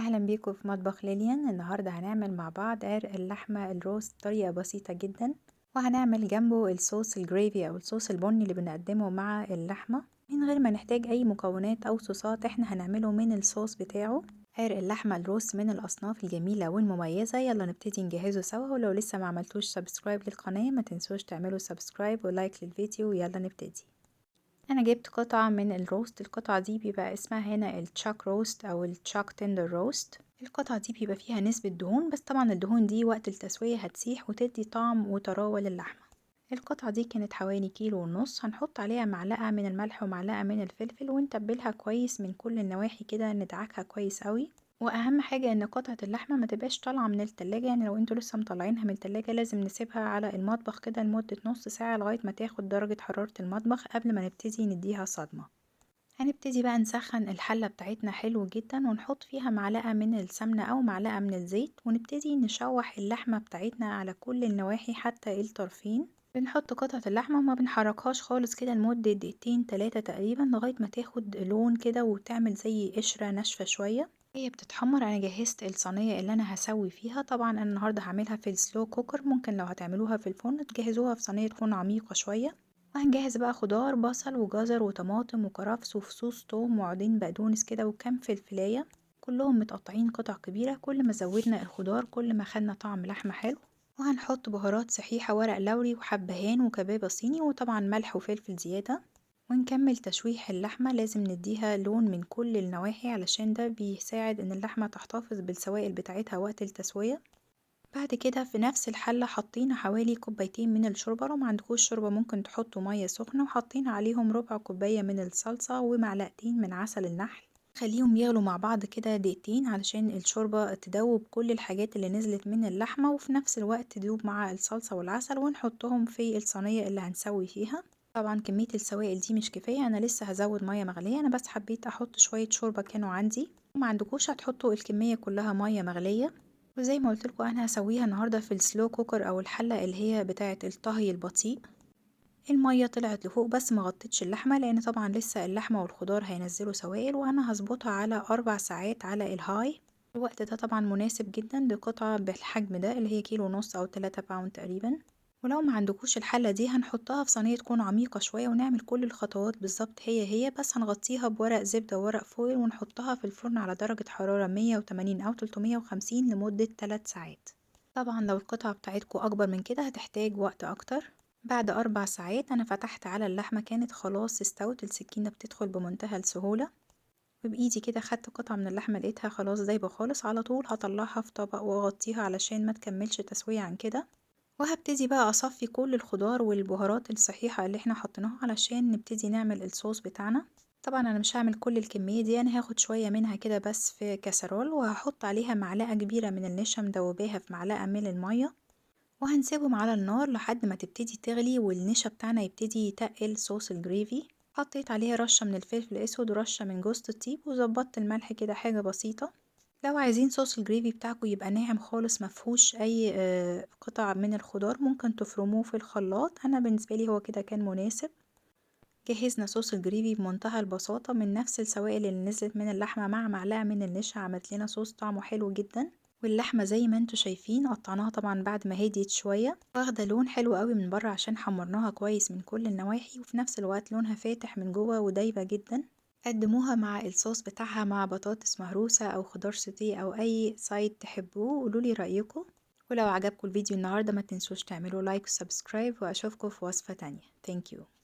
أهلا بيكم في مطبخ ليليان. النهاردة هنعمل مع بعض عرق اللحمة الروست بطريقة بسيطة جدا، وهنعمل جنبه الصوص ال gravy أو الصوص البني اللي بنقدمه مع اللحمة من غير ما نحتاج أي مكونات أو صوصات، احنا هنعمله من الصوص بتاعه. عرق اللحمة الروست من الأصناف الجميلة والمميزة، يلا نبتدي نجهزه سوا. ولو لسه ما عملتوش subscribe للقناة ما تنسوش تعملوا subscribe و like للفيديو، ويلا نبتدي. انا جبت قطعة من ال roast، القطعة دي بيبقى اسمها هنا ال chuck roast او ال chuck tender roast. القطعة دي بيبقى فيها نسبة دهون، بس طبعا الدهون دي وقت التسوية هتسيح وتدي طعم وطراوة للحمة. القطعة دي كانت حوالي 1.5 كيلو. هنحط عليها معلقة من الملح ومعلقة من الفلفل ونتبلها كويس من كل النواحي كده، ندعكها كويس قوي. واهم حاجة ان قطعة اللحمة ما تبقاش طالعة من التلاجة، يعني لو انتوا لسه مطلعينها من التلاجة لازم نسيبها على المطبخ كده لمدة نص ساعة لغاية ما تاخد درجة حرارة المطبخ قبل ما نبتدي نديها صدمة. هنبتدي بقى نسخن الحلة بتاعتنا حلو جدا، ونحط فيها معلقة من السمنة او معلقة من الزيت، ونبتدي نشوح اللحمة بتاعتنا على كل النواحي حتى الطرفين. بنحط قطعة اللحمة وما بنحركهاش خالص كده لمدة دقيقتين تلاتة تقريبا لغاية ما تاخد لون كده وتعمل زي قشرة ناشفة شوية. هي بتتحمر. انا جهزت الصينية اللي انا هسوي فيها، طبعا انا النهاردة هعملها في ال slow cooker، ممكن لو هتعملوها في الفرن تجهزوها في صينية تكون عميقة شوية. وهنجهز بقى خضار، بصل وجزر وطماطم وكرفس وفصوص توم وعودين بقدونس كده وكام فلفلاية، كلهم متقطعين قطع كبيرة. كل ما زودنا الخضار كل ما خدنا طعم لحمة حلو. وهنحط بهارات صحيحة، ورق لوري وحبهان وكبابة صيني، وطبعا ملح وفلفل زيادة. ونكمل تشويح اللحمة، لازم نديها لون من كل النواحي علشان ده بيساعد ان اللحمة تحتفظ بالسوائل بتاعتها وقت التسوية. بعد كده في نفس الحلة حطينا حوالي 2 كوباية من الشوربة، لو ما عندكوش شوربة ممكن تحطوا مية سخنة، وحطينا عليهم ربع كوباية من الصلصة ومعلقتين من عسل النحل. خليهم يغلوا مع بعض كده دقيقتين علشان الشوربة تدوب كل الحاجات اللي نزلت من اللحمة، وفي نفس الوقت تدوب مع الصلصة والعسل، ونحطهم في الصينية اللي هنسوي فيها. طبعا كمية السوائل دي مش كفاية، أنا لسه هزود مية مغلية، أنا بس حبيت أحط شوية شوربة كانوا عندي، وما عندكوش هتحطوا الكمية كلها مية مغلية. وزي ما قلت لكم أنا هسويها النهاردة في ال slow cooker أو الحلة اللي هي بتاعة الطهي البطيء. المية طلعت لفوق بس ما غطيتش اللحمة، لأن طبعا لسه اللحمة والخضار هينزلوا سوائل، وأنا هظبطها على 4 ساعات على ال high. الوقت ده طبعا مناسب جدا لقطعة بالحجم ده اللي هي 1.5 كيلو أو 3 pound تقريبا. ولو ما عندكوش الحلة دي هنحطها في صينية تكون عميقة شوية، ونعمل كل الخطوات بالظبط هي هي، بس هنغطيها بورق زبدة وورق foil، ونحطها في الفرن على درجة حرارة 180 أو 350 لمدة 3 ساعات. طبعا لو القطعة بتاعتكو أكبر من كده هتحتاج وقت أكتر. بعد 4 ساعات أنا فتحت على اللحمة، كانت خلاص استوت، السكينة بتدخل بمنتهى السهولة. وبإيدي كده خدت قطعة من اللحمة لقيتها خلاص دايبة خالص، على طول هطلعها في طبق واغطيها علشان ما تكملش تسوية عن كده. وهبتدي بقى أصفي كل الخضار والبهارات الصحيحة اللي احنا حطيناها علشان نبتدي نعمل الصوص بتاعنا. طبعا أنا مش هعمل كل الكمية دي، أنا هاخد شوية منها كده بس في كسرول، وهحط عليها معلقة كبيرة من النشا مدوباها في معلقة من المية، وهنسيبهم على النار لحد ما تبتدي تغلي والنشا بتاعنا يبتدي يتقل صوص ال gravy. حطيت عليها رشة من الفلفل الأسود ورشة من جوزة الطيب، وظبطت الملح كده حاجة بسيطة. لو عايزين صوص ال gravy بتاعكم يبقى ناعم خالص مفيهوش أي قطع من الخضار ممكن تفرموه في الخلاط، أنا بالنسبة لي هو كده كان مناسب. جهزنا صوص ال gravy بمنتهى البساطة من نفس السوائل اللي نزلت من اللحمة مع معلقة من النشا، عملت لنا صوص طعمه حلو جدا. واللحمة زي ما انتوا شايفين قطعناها طبعا بعد ما هديت شوية، واخدة لون حلو قوي من بره عشان حمرناها كويس من كل النواحي، وفي نفس الوقت لونها فاتح من جوه ودايبة جدا. قدموها مع الصوص بتاعها مع بطاطس مهروسة أو خضار سوتيه أو أي side تحبوه. قولولي رأيكم، ولو عجبكم الفيديو النهاردة ما تنسوش تعملوا like و subscribe، وأشوفكم في وصفة تانية. Thank you.